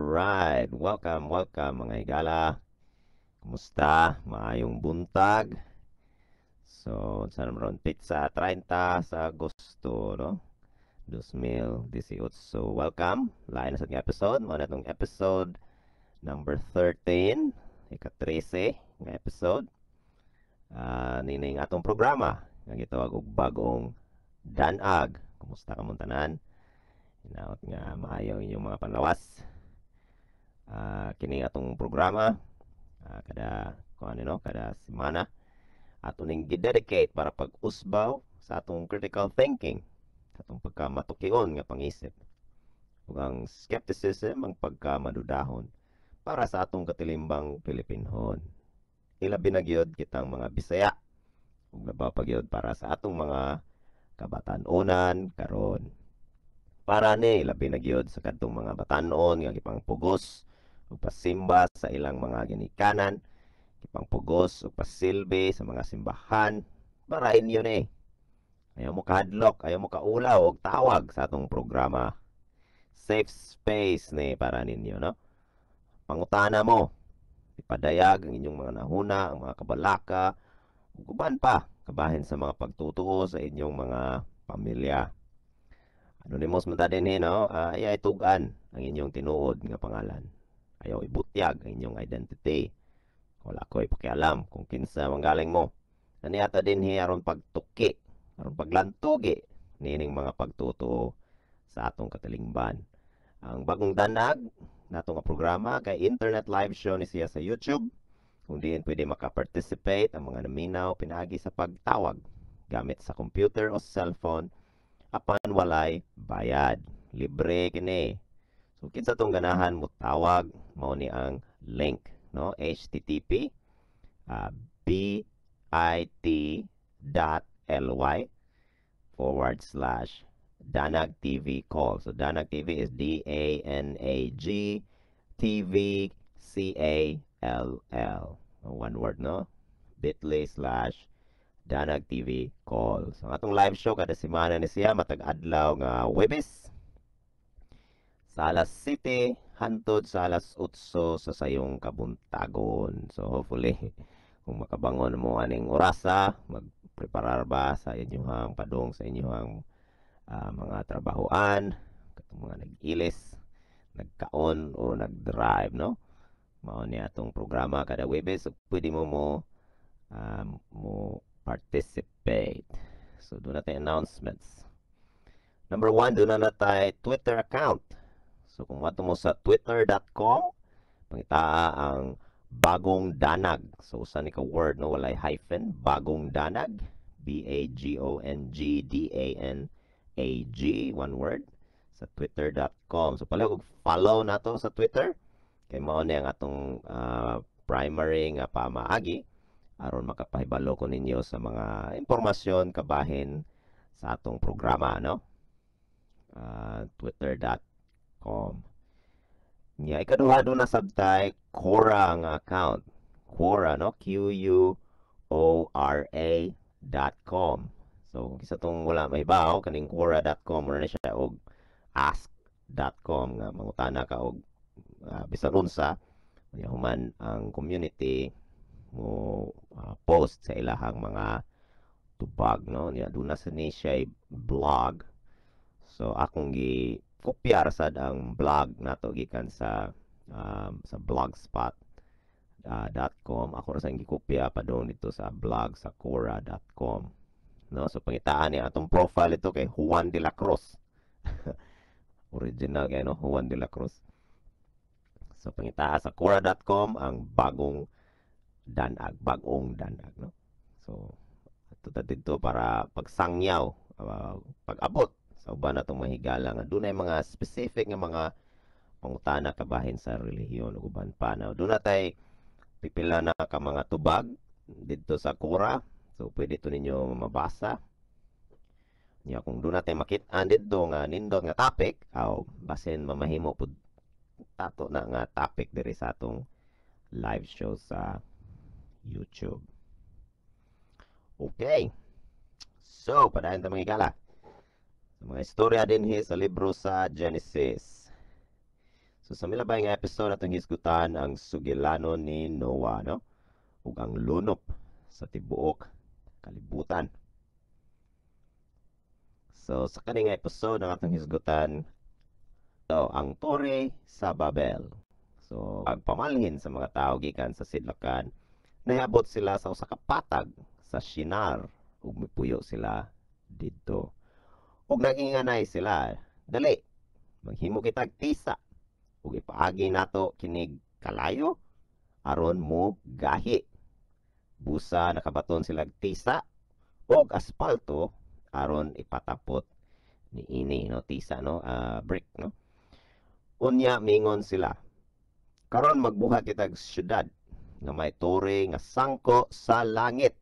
Alright, welcome, welcome, mga higala. Kumusta? Maayong buntag. So, sa naman petsa 30 sa Agosto, no? 2018. So, welcome. Lain na sa nga episode. Mao na itong episode number 13. Ika-13 nga episode. Nining atong programa nga gitawag og Bagong Danag. Kumusta kamong tanan? Hinaot nga maayo inyong mga panlawas. Kini atong programa kada kung ano, no, kada semana ato ning gidedicate para pag-usbaw sa atong critical thinking, atong pagkamatukion nga pangisip ug ang skepticism, ang pagkamadudahon para sa atong katilimbang Pilipinhon. Ilabi na gyud kitang mga Bisaya ug labaw pa gyud para sa atong mga kabatan-onan karon. Para ni labi na gyud sa kadtong mga batan-on nga gipangpugos ug pasimba sa ilang mga ginikanan, gipangpugos ug pasilbi sa mga simbahan, para inyo ni. Ayaw mo kahadlok, ayaw mo kaulaw og tawag sa atong programa. Safe space ni para ninyo, no? Pangutana mo, ipadayag ang inyong mga nahuna, ang mga kabalaka, ug uban pa, kabahin sa mga pagtutuo sa inyong mga pamilya. Anonymous man ta dinhi, no? Ayaw itug-an ang inyong tinuod nga pangalan. Ayaw ibutyag ang inyong identity. Wala ko'y pakialam kung kinsa manggaling mo. Naniata dinhi aron pagtuki, aron paglantugi nining mga pagtutuo sa atong katilingban. Ang Bagong Danag nato nga programa kay internet live show ni siya sa YouTube kung diin pwede maka-participate ang mga naminaw pinaagi sa pagtawag gamit sa computer o cellphone apan walay bayad. Libre kini. So kinsa tong ganahan mo tawag, mao ni ang link, no? http bit.ly/DanagTVCall. So Danag TV is DANAG TVCALL. One word, no? bit.ly/DanagTVCall. So ang atong live show kada semana ni siya matag adlaw nga Huwebes sa alas 7 hantod sa alas 8 sa sayong kabuntagon. So hopefully kung makabangon mo aning orasa, magpreparar ba sa inyong padung sa inyong mga trabahoan, katong mga nag-ilis, nagkaon o nag-drive, no? Mao ni atong programa kada Huwebes, so pwede mo participate. So duna tay announcements. Number 1, duna na tay Twitter account. So kung moadto mo sa twitter.com, pangitaa ang Bagong Danag. So usa ni ka word, no, walay hyphen, Bagong Danag, BAGONGDANAG, one word, sa twitter.com. So palihog og follow nato sa Twitter kay mao ni ang atong primary nga pamaagi aron makapahibalo ko ninyo sa mga impormasyon kabahin sa atong programa, no? twitter.com. Nya ikaduha, duna sabtay Quora nga account. Quora, no? Quora.com. So kung kinsa tong wala mahibaw kaning quora.com, mura na siya og ask.com nga mangutana ka og bisan unsa, nya human ang community mo post sa ilahang mga tubag, no? Nya duna sa ni siya blog. So akong gi kopyar sad ang blog nato gikan sa blogspot .com. Ako ra sa gikopya padung dito sa blog sa quora.com, no? So pangitaan ni atong profile ito kay Juan de la Cruz. Original kay, no, Juan de la Cruz. So pangitaa sa quora.com ang Bagong Danag, Bagong Danag, no? So ato ta didto para pagsangyaw, pag-abot sa uban natong mahigala nga dunay mga specific nga mga pangutana kabahin sa relihiyon ug uban pa na. Duna tay pipila na ka mga tubag didto sa Quora. So pwede to ninyo mabasa. Nya kung duna tay makit-an didto nga nindot nga topic, aw basin mamahimo pud tato na nga topic diri sa atong live show sa YouTube. Okay. So, padayon ta, mga higala, sa mga istorya dinhi sa libro sa Genesis. So sa milabay nga episode, atong hisgutan ang sugilanon ni Noah, no? Ug ang lunop sa tibuok kalibutan. So sa kani nga episode, ang atong hisgutan, so, ang Tore sa Babel. So pagpamalhin sa mga tao gikan sa sidlakan, nahiabot sila sa usa ka patag sa Shinar ug mipuyo sila didto. Ug naginganay sila, "Dali, maghimo kitag tisa ug ipaagi nato kinig kalayo aron mo gahi." Busa nakabaton sila tisa og aspalto aron ipatapot niini, no? Tisa, no, brick, no? Unya mingon sila, "Karon magbuhat kitag syudad nga may tore nga sangko sa langit.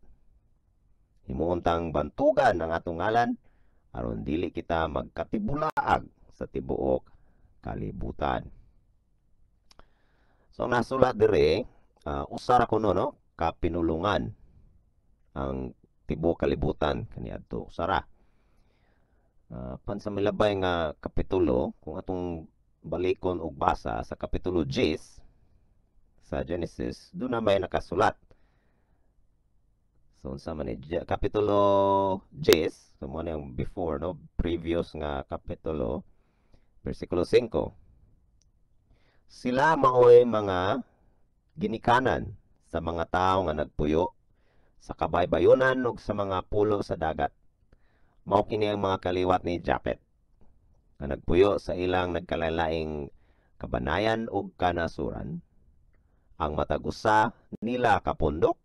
Himuon tang bantugan ang atong ngalan aron dili kita magkatibulaag sa tibuok kalibutan." So ang nasulat dire, usa ra kuno, no, kapinulungan ang tibuok kalibutan kaniadto, usa ra. Pan sa milabay nga kapitulo, kung atong balikon og basa sa kapitulo 10 sa Genesis, doon na may nakasulat. So unsa man ni kapitulo 10, so mo ni ang before, no, previous nga kapitulo, bersikulo 5. Sila maoy mga ginikanan sa mga tawo nga nagpuyo sa kabaybayonan ug sa mga pulo sa dagat. Mao kini ang mga kaliwat ni Japet nga nagpuyo sa ilang nagkalain-laing kabanayan ug kanasuran. Ang matag usa nila ka pundok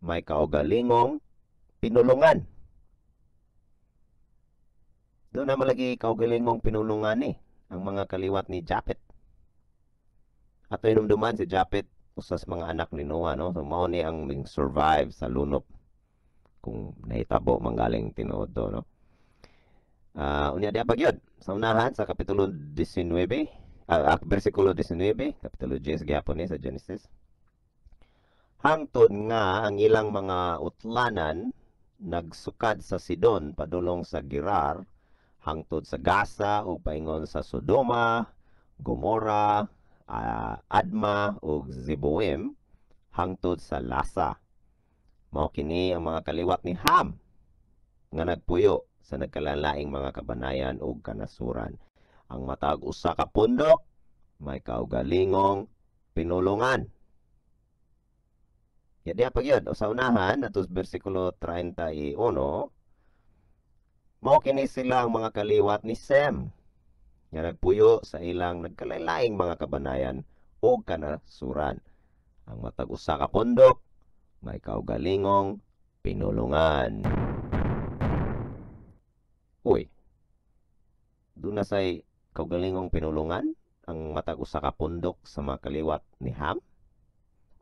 may kaugalingong pinulungan. Doon na malagi kaugalingong pinulungan ni ang mga kaliwat ni Japet. Ato hinumduman si Japet, usa sa mga anak ni Noah, no? So mao ni ang survive sa lunop kung nahitabo manggaling tinuod do, no? Unya diha pa gyud sa unahan sa kapitulo 19, bersikulo 19, kapitulo 10 gyapon ni sa Genesis. Hangtod nga ang ilang mga utlanan nagsukad sa Sidon padulong sa Gerar, hangtod sa Gaza ug paingon sa Sodoma, Gomora, Adma ug Zeboim hangtod sa Lasa. Mao kini ang mga kaliwat ni Ham nga nagpuyo sa nagkalalaing mga kabanayan ug kanasuran. Ang matag usa ka pundok may kaugalingong pinulungan. Ya diha pa gyud sa unahan ato bersikulo 31, mao kini sila ang mga kaliwat ni Sem nga nagpuyo sa ilang nagkalain-laing mga kabanayan ug kanasuran. Ang matag usa ka pundok may kaugalingong pinulungan. Uy, doon na say kaugalingong pinulungan ang matag usa ka pundok sa mga kaliwat ni Ham.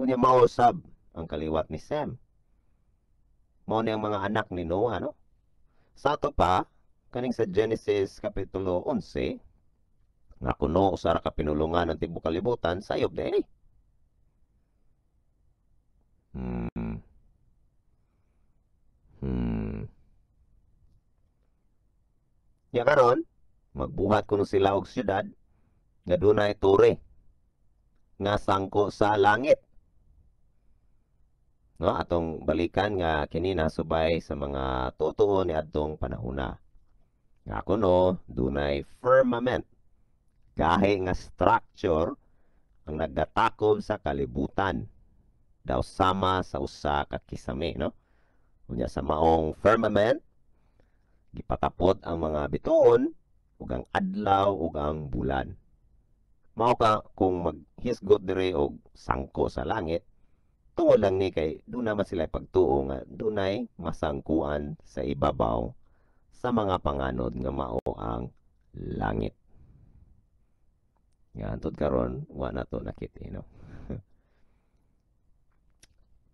Unya mao sab ang kaliwat ni Sem. Mao ni ang mga anak ni Noah, no? Sa ato pa, kaning sa Genesis kapitulo 11, nga kuno usa ra ka pinulungan ang tibuok kalibutan, sayop diay. Ya karon, magbuhat kuno sila og syudad nga dunay tore nga sangko sa langit. No, atong balikan nga kini nasubay sa mga totoo ni adtong panahona. Nga kuno dunay firmament, gahi nga structure ang nagatakob sa kalibutan daw sama sa usa ka kisame, no? Unya sa maong firmament gipatapot ang mga bituon ug ang adlaw ug ang bulan. Mao ka kung maghisgot dire og sangko sa langit, tungod lang ni kay doon naman sila pagtuo nga dunay masangkuan sa ibabaw sa mga panganod nga mao ang langit. Nga antud karon wa na to nakit, no?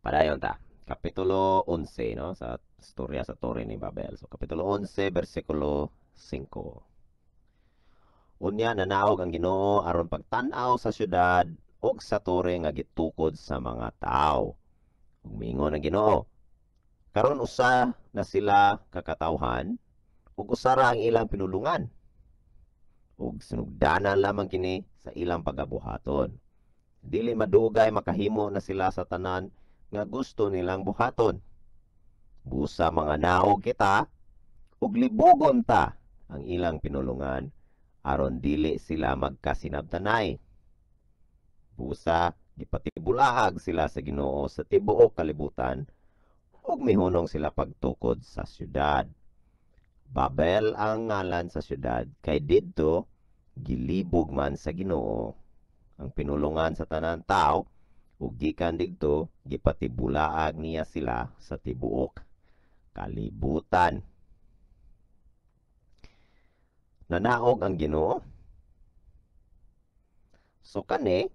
Padayon ta. Kapitulo 11, no, sa istorya sa Torre ni Babel. So kapitulo 11 bersikulo 5. Unya nanaog ang Ginoo aron pagtan-aw sa syudad ug sa tore nga gitukod sa mga tawo. Ug miingon ang Ginoo, "Karon usa na sila kakatawhan ug usa ra ang ilang pinulungan. Ug sinugdanan lamang kini sa ilang pagabuhaton. Dili madugay, makahimo na sila sa tanan nga gusto nilang buhaton. Busa mga naog kita ug libugon ta ang ilang pinulungan aron dili sila magkasinabtanay. Busa gipatibulaag sila sa Ginoo sa tibuok kalibutan ug mihunong sila pagtukod sa syudad. Babel ang ngalan sa syudad kay didto gilibog man sa Ginoo ang pinulungan sa tanan tao ug gikan didto gipatibulaag niya sila sa tibuok kalibutan. Nanaog ang Ginoo. So kani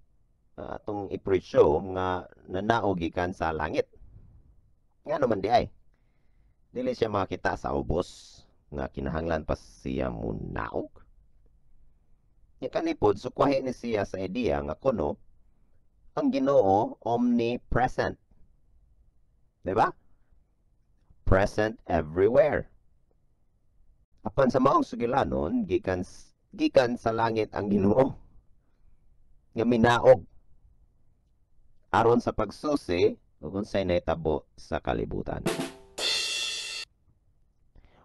atong i-presume nga nanaog gikan sa langit. Ngano man diay? Dili siya makita sa ubos nga kinahanglan pa siya munaog. Nya kani pod, sukwahi ni siya sa ideya nga kuno ang Ginoo omnipresent. Di ba? Present everywhere. Apan sa maong sugilanon, gikan gikan sa langit ang Ginoo nga minaog aron sa pagsusi ug unsay nahitabo sa kalibutan.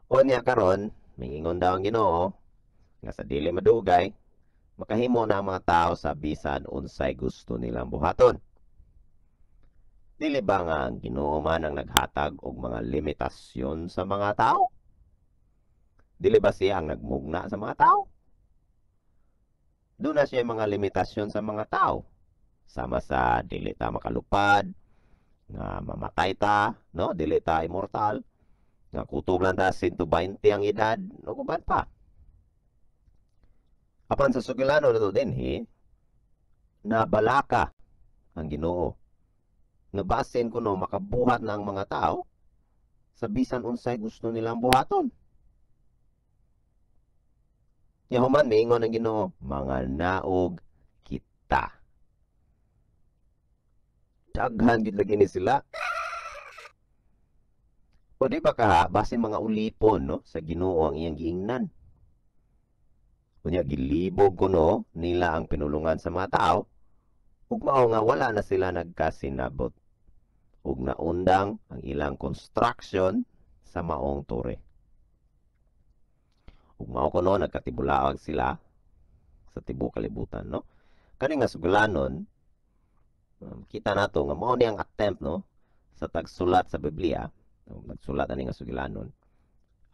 Unya karon, mingingon daw ang Ginoo nga sa dili madugay, makahimo na ang mga tao sa bisan unsay gusto nilang buhaton. Dili ba nga ang Ginoo man ang naghatag og mga limitasyon sa mga tao? Dili ba siya ang nagmugna sa mga tao? Duna siya mga limitasyon sa mga tao. Sama sa dili ta makalupad, nga mamatay ta, no? Dili ta immortal, nga kutob lang ta 120 ang edad, ug uban pa. Apan sa sugilano nato dinhi, nabalaka ang Ginoo nga basin kuno makabuhat na ang mga tao sa bisan unsay gusto nilang buhaton. Nya human miingon ang Ginoo, "Mga naog kita." Daghan gid lagi ni sila. O di ba kaha, basin mga ulipon, no, sa Ginoo ang iyang giingnan. Unya gilibog kuno nila ang pinulungan sa mga tao ug mao nga wala na sila nagkasinabot ug naundang ang ilang construction sa maong tore. Ug mao kuno nagkatibulaag sila sa tibuok kalibutan, no? Kani nga suglanon, kita nato nga mao ni ang attempt, no, sa tagsulat sa Biblia, nagsulat ani nga sugilanon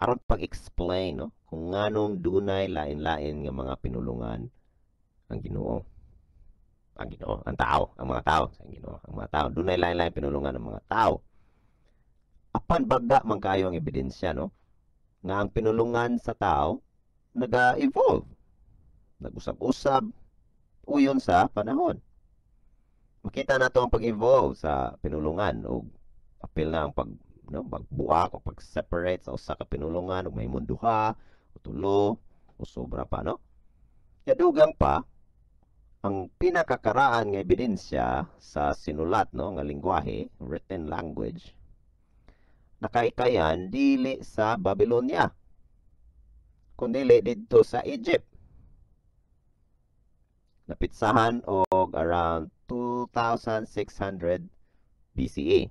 aron pag-explain, no, kung nganong dunay lain-lain nga mga pinulungan ang Ginoo. Ang Ginoo, ang tao, ang mga tao, sa Ginoo, ang mga tao, dunay lain-lain pinulungan ang mga tao. Apan baga man kaayo ang ebidensya, no, nga ang pinulungan sa tao naga-evolve, nag-usab-usab uyon sa panahon. Makita nato ang pag-evolve sa pinulungan ug apil na ang pag, no, pagbuak o pag-separate sa usa ka pinulungan ug mahimong duha o tulo o sobra pa, no? Ya dugang pa ang pinakakaraan nga ebidensya sa sinulat, no, nga lingwahe, written language, nakaikayan dili sa Babylonia kundili didto sa Egypt. Napitsahan og around 2600 BCE.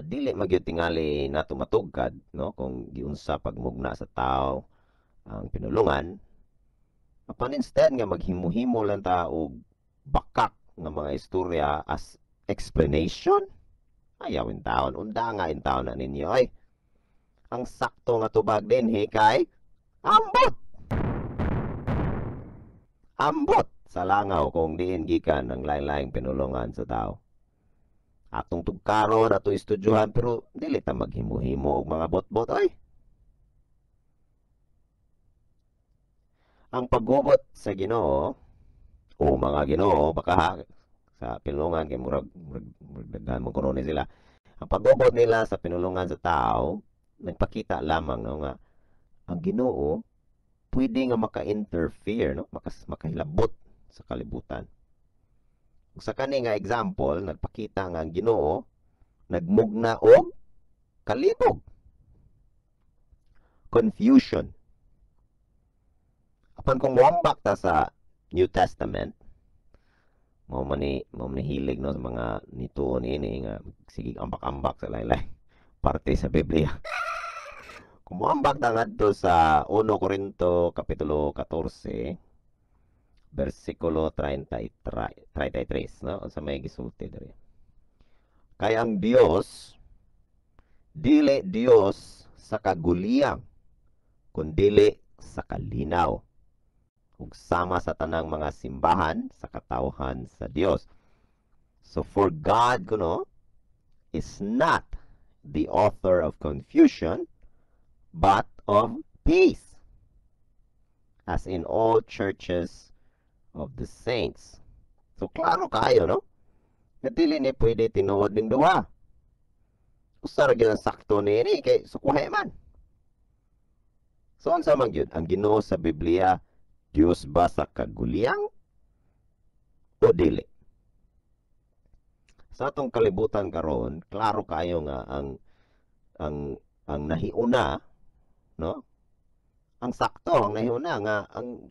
Dili magyud tingali nato matugkad, no, kung giunsa pagmugna sa tao ang pinulungan. Apan instead nga maghimo-himo lang ta og bakak nga mga istorya as explanation, ayaw taon, unda nga taon na ninyo ay. Ang sakto nga tubag dinhi kay ambot. Ambot sa langaw kung diin gikan ang lain-laing pinulungan sa tao. Atong tugkaron, atong estudyuhan, pero dili ta maghimo-himo og mga bot-bot oy. Ang paggubot sa Ginoo o mga Ginoo baka sa pinulungan kay murag daghan man kuno ni sila. Ang paggubot nila sa pinulungan sa tao nagpakita lamang, no, nga ang Ginoo pwede nga maka-interfere, no, makahilabot sa kalibutan. Ug sa kani nga example, nagpakita nga ang Ginoo nagmugna og kalibog. Confusion. Apan kung moambak ta sa New Testament, mao man ni hilig, no, sa mga nituo niini nga sige ambak-ambak sa laylay parte sa Biblia. Kung moambak ta ngadto sa 1 Corinto kapitulo 14 bersikulo 33, 33, no, unsa may gisulti diri? Kay ang Dios dili Dios sa kaguliyang, kundili sa kalinaw, ug sama sa tanang mga simbahan sa katawhan sa Dios. So for God kuno is not the author of confusion, but of peace, as in all churches of the saints. So klaro kayo, no? Nga dili ni pwede tinuod ning duha. Usa ra gyud ang sakto niini kay sukwahe man. So unsa man gyud ang Ginoo sa Biblia, Dios ba sa kaguliyang o dili? Sa atong kalibutan karon, klaro kayo nga ang nahiuna, no? Ang sakto, ang nahiuna nga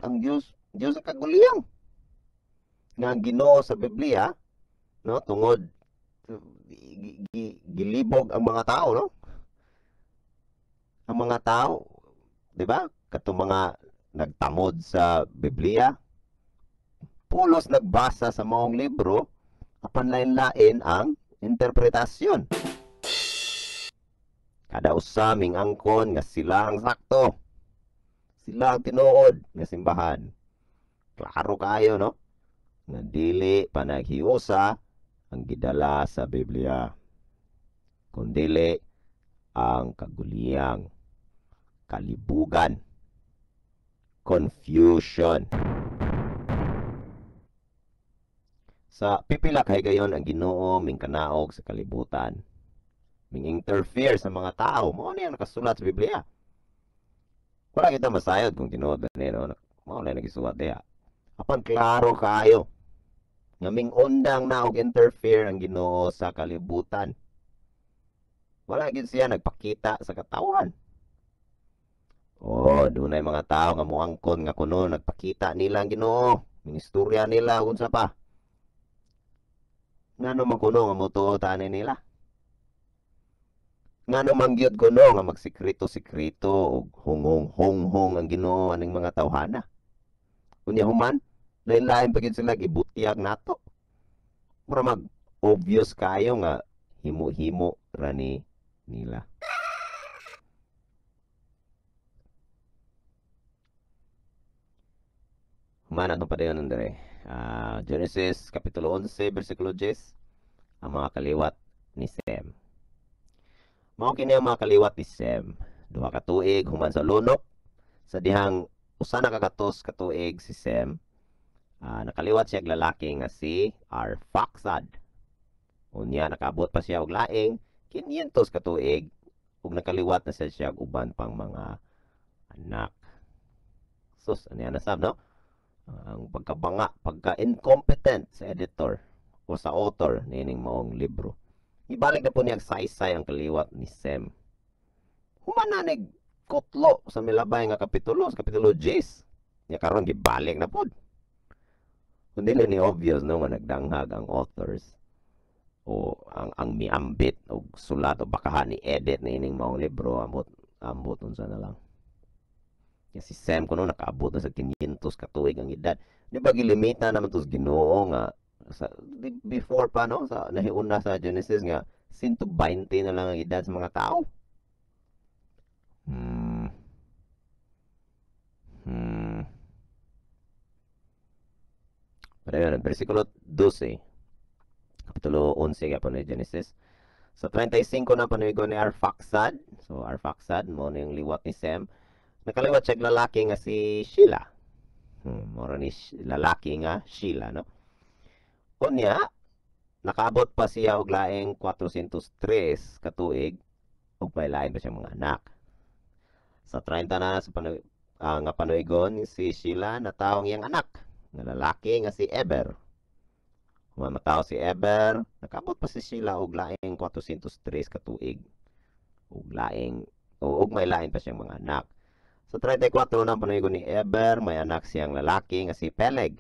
ang Dios, Dios sa kaguliyang. Nga ang Ginoo sa Biblia, no, tungod gilibog ang mga tao, no? Ang mga tao, di ba? Katong mga nagtamod sa Biblia, pulos nagbasa sa maong libro, apan lain-lain ang interpretasyon. Kada usa ming angkon nga sila ang sakto. Sila ang tinuod nga simbahan. Klaro kayo, no? Nga dili panaghiusa ang gidala sa Biblia, kundili ang kaguliyang, kalibugan, confusion. Sa pipila ka higayon, ang Ginoo mingkanaog sa kalibutan, ming interfere sa mga tao. Mao ni ang nakasulat sa Biblia. Wala kita masayod kung tinuod ba ni, no? Mao na nagisulat diha. Apan klaro kayo nga ming-undang na og interfere ang Ginoo sa kalibutan. Wala gyud siya nagpakita sa katawhan. Oh, dunay mga tao nga moangkon nga kuno nagpakita nila ang Ginoo, ning istorya nila unsa pa. Ngano man kuno nga motuo ta ani nila? Ngano man gyud kuno nga magsekreto-sekreto og hunghong-hunghong ang Ginoo aning mga tawhana? Unya human, lain-lain pa gyud sila gibutyag nato. Mura mag obvious kayo nga himo-himo ra ni nila. Human atong padayon dire. Genesis kapitulo 11 bersikulo 10, ang mga kaliwat ni Sem. Mao kini ang mga kaliwat ni Sem. 2 ka tuig human sa lunok, sa dihang usa na kagatos ka tuig si Sem, nakaliwat siya og lalaki nga si Arphaxad. Unya nakaabot pa siya og laing 500 ka tuig ug nakaliwat na siya og uban pang mga anak. Sus, ano yan nasab, no? Ang pagkabanga, pagka-incompetent sa editor o sa author niining maong libro. Ibalik na po niya saysay ang kaliwat ni Sem. Humananig kutlo sa milabay nga kapitulo, sa kapitulo 10. Nya karon gibalik na pod. Kung dili ni obvious, no, nga nagdanghag ang authors o ang miambit og sulat o baka ni edit niining maong libro, ambot unsa na lang. Ya si Sem kuno nakaabot na sa 500 ka tuig ang edad. Di ba gilimita naman tos Ginoo nga sa, before pa, no, sa nahiuna sa Genesis nga 120 na lang ang edad sa mga tao. Pero yun, versikulo 12, kapitulo 11 gyapon ni Genesis. Sa 35 na panuigon ni Arphaxad. So Arphaxad mo na yung liwat ni Sem. Nakaliwat siya lalaki nga si Sheila. Mora ni lalaki nga Sheila, no? Unya, nakaabot pa siya og laing 403 katuig ug may lain pa siyang mga anak. Sa 30 na sa nga panuigon si Sheila, natawo ang iyang anak nga lalaki nga si Eber. Human matawo si Eber, nakaabot pa si Sheila og laing 403 katuig ug laing o ug may lain pa siyang mga anak. Sa 34 na panuygon ni Eber, may anak siyang lalaki nga si Peleg.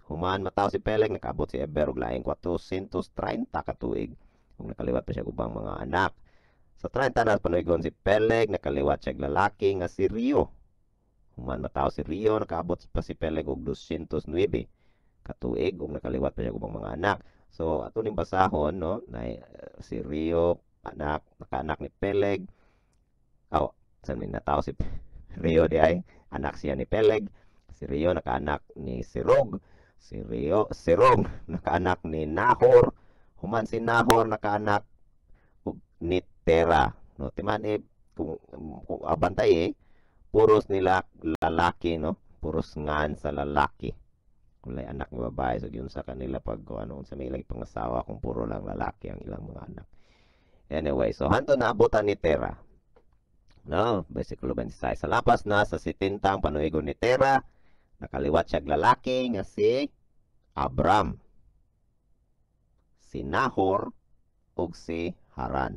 Human mataw si Peleg, nakaabot si Eber og laing 430 ka tuig ug nakaliwat pa siya og ubang mga anak. Sa 30 na panuygon si Peleg, nakaliwat siya og lalaki nga si Rio. Human mataw si Rio, nakaabot pa si Peleg og 209 ka tuig ug nakaliwat pa siya og ubang mga anak. So ato ning basahon, no, na si Rio anak, nakaanak ni Peleg. Aw, sa may nataw si Rio di ay anak siya ni Peleg. Si Rio nakaanak ni Serug. Si Rio Serug nakaanak ni Nahor. Human si Nahor, nakaanak ni Tera. No, timan eh kung abantay eh, puros nila lalaki, no? Puros ngan sa lalaki. Walay anak nga babae. So yun sa kanila pag ano sa may ilang pangasawa kung puro lang lalaki ang ilang mga anak. Anyway, so hanto naabutan ni Tera. No, versikulo 26. Sa lapas na sa 70 ang panuigon ni Tera, nakaliwat siya lalaki nga si Abram, si Nahor ug si Haran.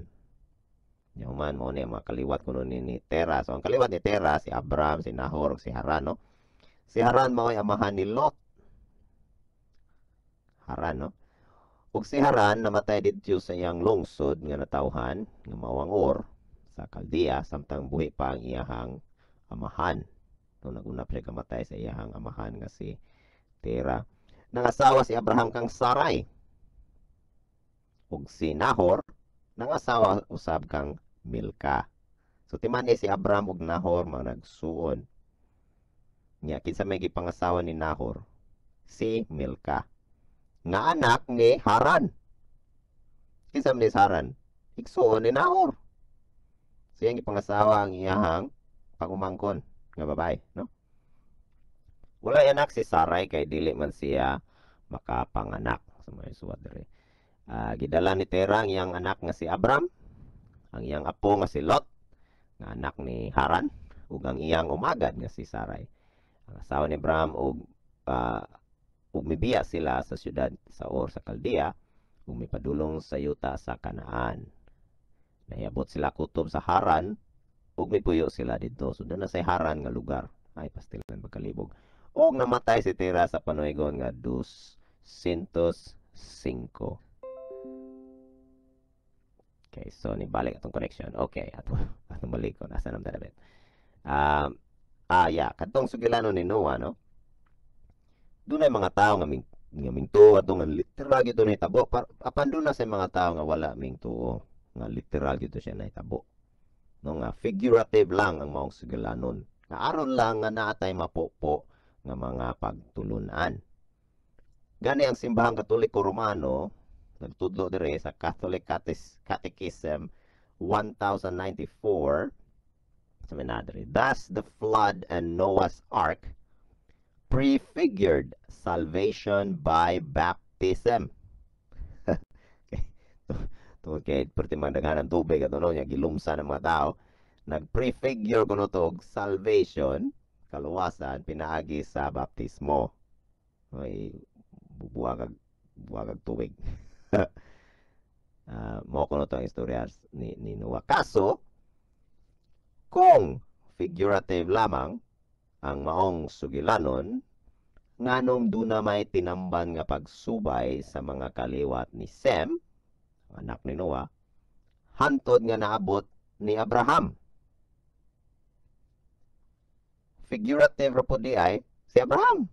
Human mo ni mga kaliwat kuno ni Tera. So ang kaliwat ni Tera si Abram, si Nahor ug si Haran, no? Si Haran mao'y amahan ni Lot. Haran, no? Ug si Haran namatay didto sa iyang lungsod nga natawhan nga mao ang Ur sa Kaldea samtang buhi pa ang iyahang amahan. No, naguna pa siya kamatay sa iyahang amahan nga si Tera. Nangasawa si Abraham kang Sarai. Ug si Nahor nangasawa usab kang Milka. So timan si Abraham ug Nahor mga nagsuon. Nya kinsa may gipangasawa ni Nahor? Si Milka, nga anak ni Haran. Kinsa man ni Haran? Igsuon ni Nahor. So iyang gipangasawa ang iyahang pagumangkon nga babae, no? Walay anak si Sarai kay dili man siya makapanganak. Sa mga suwat diri. Gidala ni Tera ang iyang anak nga si Abram, ang iyang apo nga si Lot, nga anak ni Haran, ug ang iyang umagad nga si Sarai. Ang asawa ni Abram ug mibiya sila sa siyudad sa Ur sa Kaldea ug mipadulong sa yuta sa Kanaan. Nahiabot sila kutob sa Haran ug mipuyo sila didto. So doon na sa Haran nga lugar. Ay, pastilan pagkalibog. Ug namatay si Tera sa panuigon nga 205. Okay, so nibalik atong connection. Okay, ato atong balik ko nasa nam darabet. Yeah, katong sugilano ni Noah, no? Dunay mga tao nga mingtuo ato nga literal gyud nahitabo. Apan duna sa mga tao nga wala mingtuo nga literal gyud siya nahitabo. No, nga figurative lang ang maong sugilanon. Nga aron lang nga naatay mapupo nga mga pagtulunan. Gani ang Simbahang Katoliko Romano nagtudlo dire sa Catholic Catechism 1094 sa minadre. Thus the flood and Noah's Ark prefigured salvation by baptism. Okay. Tungod kay perti man daghan ang tubig ato, no, nya gilumsa ng mga tao, nag-prefigure kuno to og salvation, kaluwasan pinaagi sa baptismo. Ay bubuwag tubig. Mao kuno to ang istorya ni Noah. Kaso kung figurative lamang ang maong sugilanon, nganong duna may tinamban nga pagsubay sa mga kaliwat ni Sem, anak ni Noah, hantod nga naabot ni Abraham? Figurative ra pud di ay si Abraham.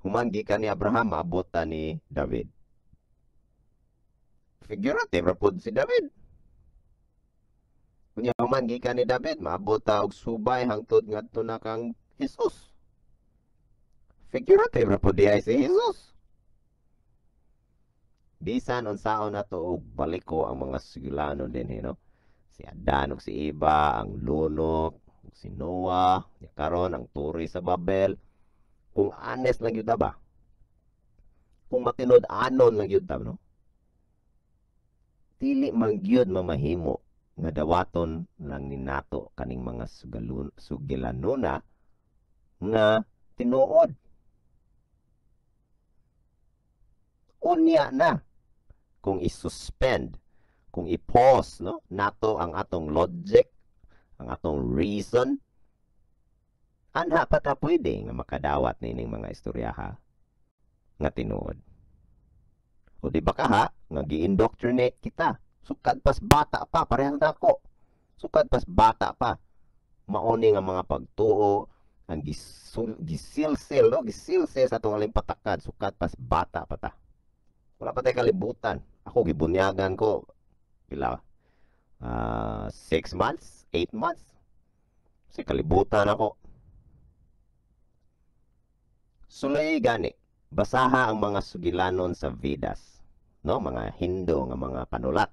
Human gikan ni Abraham, maabot ta ni David. Figurative ra pud si David. Unya human gikan ni David, maabot ta og subay hangtod ngadto na kang Jesus. Figurative ra pud di ay si Jesus. Bisan unsaon nato og baliko ang mga sugilano dinhi, no? Si Adan ug si Eva, ang lunok, ug si Noah, karon ang turi sa Babel. Kung honest lang gyud ta ba? Kung matinud-anon lang gyud ta, no? Dili man gyud mamahimo nga dawaton lang ni nato kaning mga sugilanona nga tinuod. Unya na kung i-suspend, kung i-pause, no, nato ang atong logic, Ang atong reason, anha pa ta pwede nga makadawat nining mga istoryaha nga tinuod. O di ba kaha nga gi-indoctrinate kita? Sukad pas bata pa, parehas na ako. Sukad pas bata pa, mauni nga mga pagtuo ang gisilsil, no? Gisilsil sa atong alimpatakad sukad pas bata pa ta. Wala pa tay kalibutan. Ako gibunyagan ko pila, 6 months, 8 months. Kasi kalibutan ako. Sulay gani, basaha ang mga sugilanon sa Vedas, no? Mga Hindu nga mga panulat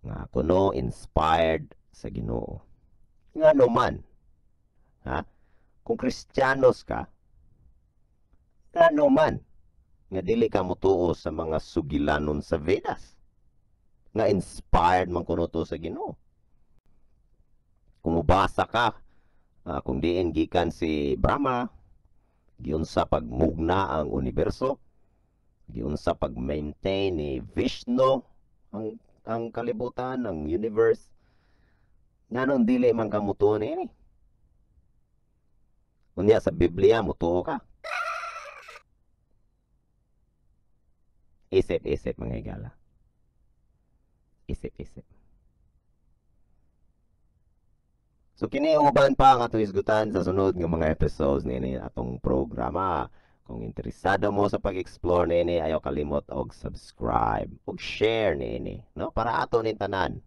nga kuno inspired sa Ginoo. Ngano man, ha? Kung Kristiyanos ka, ngano man nga dili ka motuo sa mga sugilanon sa Vedas nga inspired man kuno to sa Ginoo? Kung mubasa ka, kung diin gikan si Brahma, giunsa pagmugna ang universo, giunsa pag-maintain ni Vishnu ang kalibutan, ang universe, nganong dili man ka motuo niini? Unya sa Biblia motuo ka. Isip-isip, mga higala. Isip-isip. So kini uban pa ang atong hisgutan sa sunod nga mga episodes niini atong programa. Kung interesado mo sa pag-explore niini, ayaw kalimot og subscribe og share niini, no? Para ato ning tanan.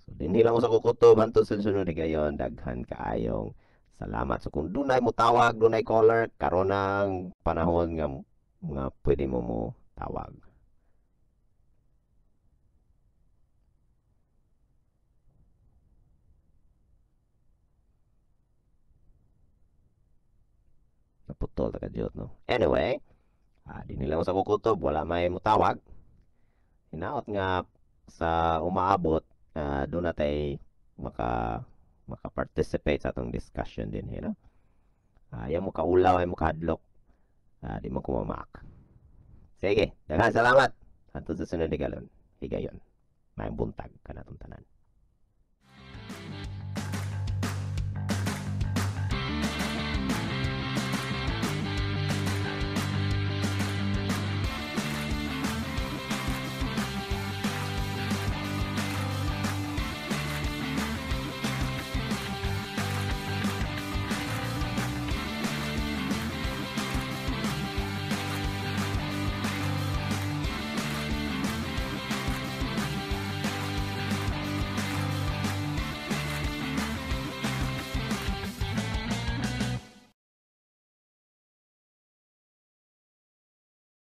So dinhi lang ko sa kukutob hantod sa sunod higayon. Daghan kaayong salamat. So kung dunay mo tawag, dunay caller, karon ang panahon nga pwede mo mo tawag. Naputol ta kadyot, no? Anyway, di nila sa kukutob, wala may mutawag. Hinaot nga sa umaabot, doon na tay maka-participate sa atong discussion din, you know? Ayaw mo kaulaw, ayaw mo kahadlok. Di mo kumamak. Sige, daghan salamat. Hantod sa sunod higayon. Maayong buntag kanatong tanan.